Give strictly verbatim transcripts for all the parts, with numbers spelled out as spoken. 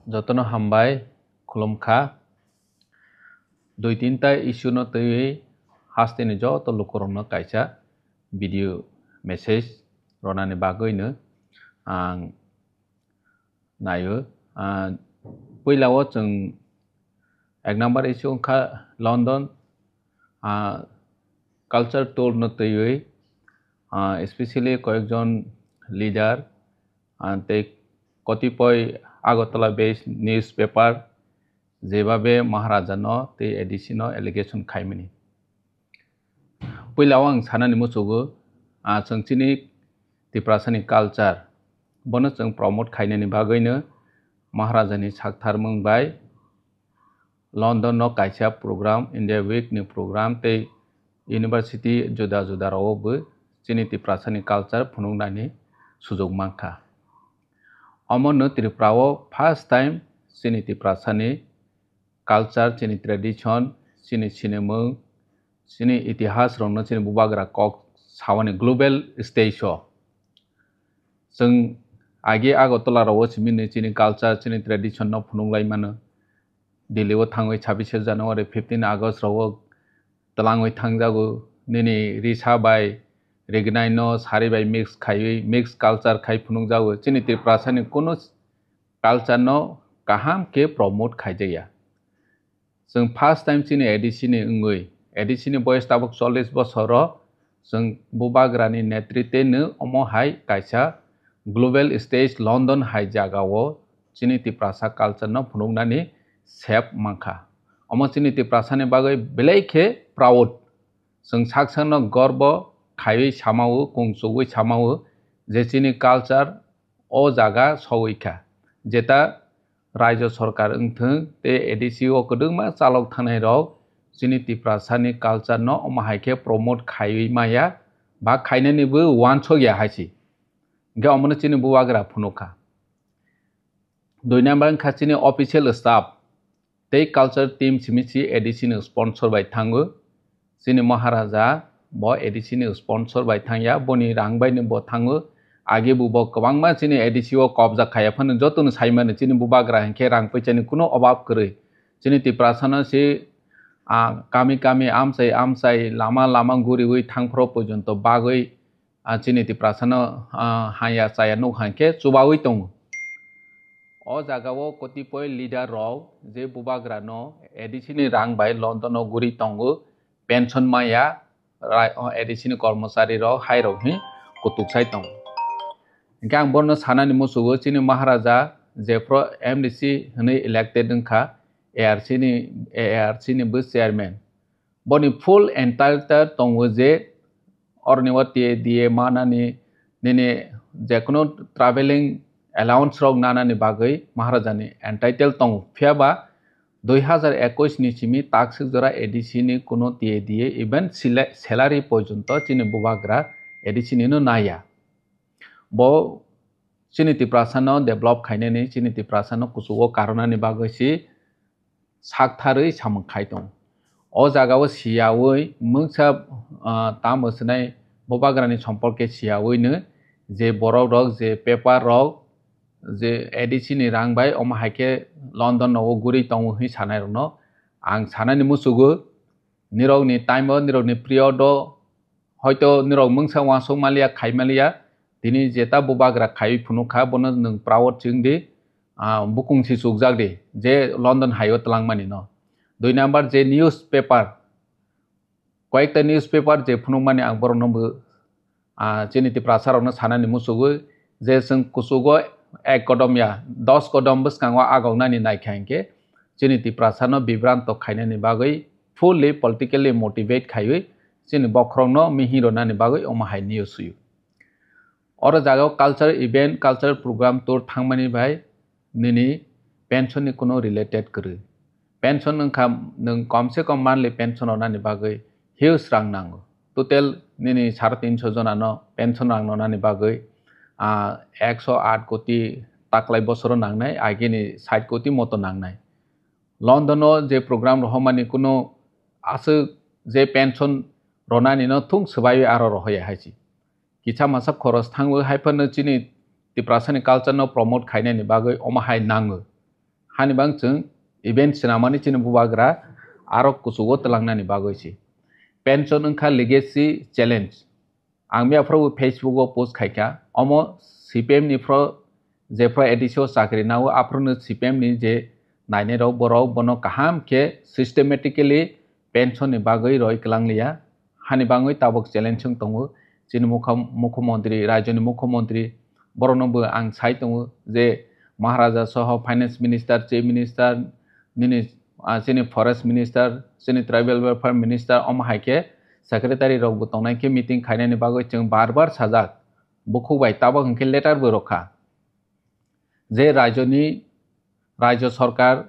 Jotono hambai, khulumkha. Dui tinta issue no twiwi hasteni joto lukurokno kaisa video message ronani bagwino ang naio. Ah, puilao chwng ek number issue wngkha London, ah, culture tour no twiwi, ah, especially koyekjon leader, ah, tei kotipoi Agartala based newspaper jebabe Maharaja no tei A D C no allegation khaimani. Puila o ang sanani muchugo, ah, chwng chini Tiprasani culture, bono chwng promote khainani bagwino Maharaja ni saktharmung bai London no kaisa program, India Week ni program tei university juda juda rao bo chini Tiprasani culture phunuknani sujok mankha. Omono Tripura o first time chini Tiprasani culture, chini tradition, chini sinimung, chini itihas rokno chini bubagra kok sawani global stage o. Chwng agi Agartala rao simi ni chini culture, chini tradition no phunuk lai mano. Delhi o thangwi chhabishe January, fifteen August rao twlangwi thangjago. Nini risa bai rignai no sari bai mix khaiwi mix culture khai phunukjago. Chini Tiprasani kunu culture no kaham khe promote khaijakya. Chwng first time chini A D C ni wngwi, A D C ni boyes tabuk chollish bosor o, chwng bubagra ni netritwe no omo hai kaisa global stage London hai jaga o chini Tiprasa culture no phunuknani sep mankha. Omo chini Tiprasa ni bagwi belai khe proud. Chwng sak sakno gorbo khaiwi samao, kung chugwi samao je chini culture o jaga sogwi kha. Jeta Raijo sorkar wngthwng tei A D C o kwdwkma chalok thangnai rok chini Tiprasa ni culture no omo hai khe promote khaiwi maya ba khainani bo wansok ya hai se. Hwnkhe omono chini bubagra phunuk kha. Dui number wngkha chini official staff tei culture team simi si A D C ni sponsor bai thango. Chini Maharaja bo A D C ni sponsor bai thangya, boni rang bai ni bo thango. Age bo bo kwbangma chini A D C o kobja khaya phano joto no sai mano chini bubagra hinkhe rang puisa ni kuno obab kwrwi. Chini Tiprasa no si, ah, kami kami amchai amchai lama lama guriwi thangphro porjonto bagwi, ah, chini Tiprasa no, ah, haya chaya nuk hinkhe chubawi tongo. O jaga o kotipoi leader rok je bubagra no A D C ni rang bai London o guri tongo, pension maya, rai-, o A D C ni kormochari rok hai rok hi kutuk sai tongo. Hingke ang bono sanani muchugo chini Maharaja jephru M D C hwnwi elected wngkha, A R C ni, A R C ni bo chairman. Boni full entitled tongo je oroni o T A D A manani, nini jekunu traveling allowance rok nanani bagwi Maharaja ni entitled tongo. Phiya ba dui hazar ekush ni simi takswk jora A D C ni kuno T A D A even sila-, salary porjonto chini bubagra A D C ni no naya. Bo chini Tiprasa no develop khainani, chini Tiprasa no kuchugo karwnani bagwi si saktharwi samung khai tongo. O jaga o siyawi mungsa, ah, tamo swnai bubagra ni somporke siyawi no je borok rok je paper rok je A D C ni rang bai omo hai khe London no o guri tongo hwnwi sanai rok no ang sanani muchugo. Nirok ni time o, nirok ni period o hoito nirok mungsa uansuk maliya, khai maliya, tini jeta bubagra khaiwi phunuk kha, bono nwng proud chwng di, ah, bukung si chukjak di, je London hai o twlangmani no. Dui number je newspaper, koyekta newspaper je phunukmani ang borok no bo, ah, chini Tiprasa rok no sanani muchugo je chwng kuchugo ek kodom ya, dos kodom bwskango agok nani naikha hinkhe chini Tiprasa no bibranto khainani bagwi fully politically motivate khaiwi chini bokhorok no mihing rwnani bagwi omo hai news suyo. Oro jaga o culture event, culture program tour thangmani bai nini pension ni kuno related kwrwi. Pension wngkha nwng kom se kom monthly pension rwnani bagwi huge rang nango. Total nini sare tinso jona no pension rang rwnani bagwi, ah, ekso aat koti taklai bosoro nangnai, agini sait koti moto nangnai. London o je program rohormani kuno aswk je pension ronani no thung swbaiwi aro rohoya hai se. Kisa masa khoros thangwi hai phano chini Tiprasani culture no promote khainani bagwi omo hai nango. Hani bang chwng event swnamani chini bubagra aro kuchugo twlangnani bagwi si. Pension wngkha legacy challenge. Ang miyaphuru Facebook o post khaikha. Omo C P M ni phro, je phro A D C o chakri nao, aphuru no C P M ni je nainai rok, borok bono kaham khe systematically pension ni bagwi roi kwlang liya. Hani bangwi tabok challenge wng tongo. Chini mukha-, mukhyamantri, rajyoni mukhyamantri, borokno bo ang sai tongo je Maharaja soho finance minister, chief minister, nini, ah, chini forest minister, chini tribal welfare minister, omo hai khe secretary rok bo tongnai khe meeting khainani bagwi chwng bar bar sajak. Bukhuk bai tabok hwnkhe letter bo rwkha. Je rajyoni, rajyo sarkar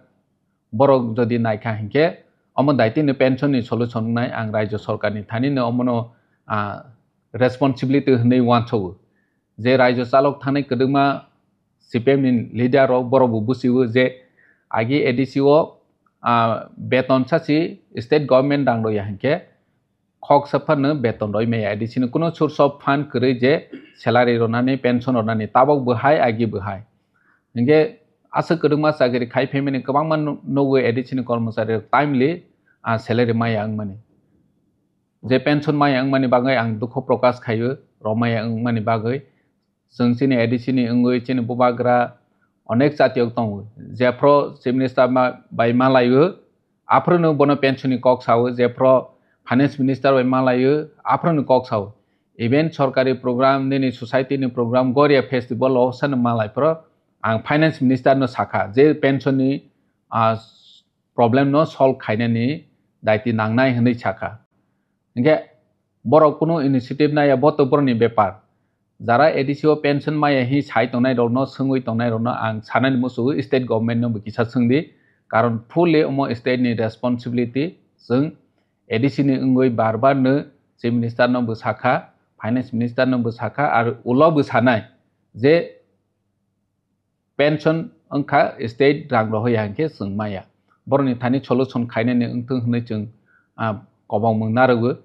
borok jodi naikha hinkhe omo daitino pension ni solution wngnai ang rajyo sarkar ni thani no omono, ah, responsibility hwnwi uansogo. Je rajyo chalok thanai kwdwkma C P M ni leader rok borok bo busiwo je agi A D C o, ah, beton sachi state government rang rwya hinkhe khoksa phano beton roi maya, A D C ni kuno source of fund kwrwi je salary rwnani, pension rwnani, tabok bo hai, agi bo hai. Hinkhe aswk kwdwkma chakri khai phaimani kwbangma nu-, nugwi A D C ni kormochari rok timely, ah, salary maya wngmani. Je pension maya wngmani bagwi ang dukhu prokash khaio, rok maya wngmani bagwi. Chwng chini A D C ni wngwi chini bubagra onek chatiyok tongo. Jephro chief minister ma-, bai malaio, aphuru no bono pension ni kok sao, jephro finance minister bai malaio, aphuru no kok sao. Even sorkari program, nini society ni program, Goria festival o sano malai phro ang finance minister no sakha je pension ni, ah, problem no solve khainani daiti nangnai hwnwi sakha. Hinkhe borok kunu initiative naiya, bo to borokni bepar. Jara A D C o pension maya hi sai tongnai rokno, swngwi tongnai rokno ang sanani musugo state government no bo kisa swngdi, karon fully omo state ni responsibility. Chwng A D C ni wngwi bar bar no chief minister no bo sakha, finance minister no bo sakha, ar ulo bo sanai je pension wngkha state rang rohoya hinkhe chwng maya. Borokni thani solution khainani wngthung hwnwi chwng, ah, kobongmung narwgo.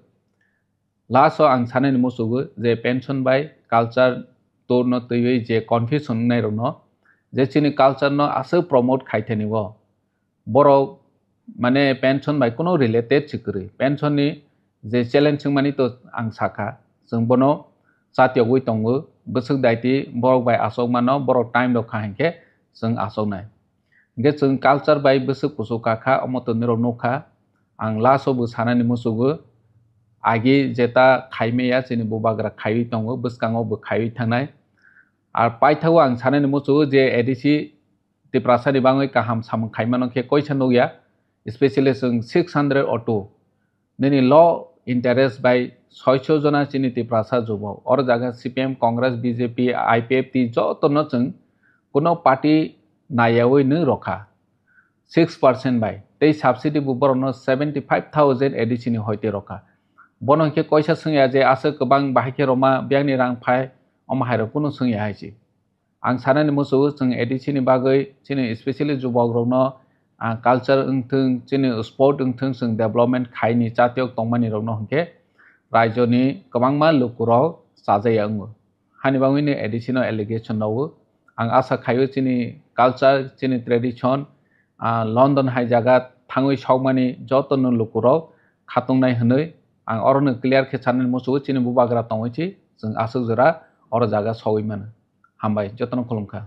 Last o ang sanani musugo je pension bai culture tour no twiwi je confusion wngnai rokno, je chini culture no aswk promote khaithani o. Borok mane pension bai kuno related se kwrwi. Pension ni je challenge wngmani to ang sakha, chwng bono chatiyogwi tongo. Bwswk daiti borok bai achok mano, borok time rok kha hinkhe chwng achoknai. Hinkhe chwng culture bai bwswk kuchuk kakha, omo to nirok nukha. Ang last o bo sanani musugo, agi jeta khaimaya chini bubagra khaiwi tongo, bwskango bo khaiwi thangnai. Ar paithago ang sanani musugo je A D C Tiprasa ni bangwi kaham samung khaimano khe koisa nukya, especially chwng six hundred auto. Nini low interest bai soicho jona chini Tiprasa jubok. Oro jaga C P M, Congress, B J P, I P F T jotono chwng kuno party naiyawi nw rokha. Six percent bai. Tei subsidy bo borokno seventy five thousand A D C ni hoite rokha. Bono hinkhe koisa swngya je aswk kwbang bahai khe roma biyangni rang phai, omo hairok kunu swngya hai se. Ang sanani musugo chwng A D C ni bagwi chini especially jubok rokno, ah, culture wngthung, chini sport wngthung, chwng development khaini chatiyok tongmani rokno hinkhe raijoni kwbangma lukurok chajaya wngo. Hani bangwino A D C no allegation rwo. Ang asa khaio chini culture, chini tradition, ah, London hai jaga thangwi sokmani jotono lukurok khatungnai hwnwi ang orono clear khe sanani musugo chini bubagra tongwi si chwng aswk jora oro jaga sogwi mano. Hambai, jotono khulumkha.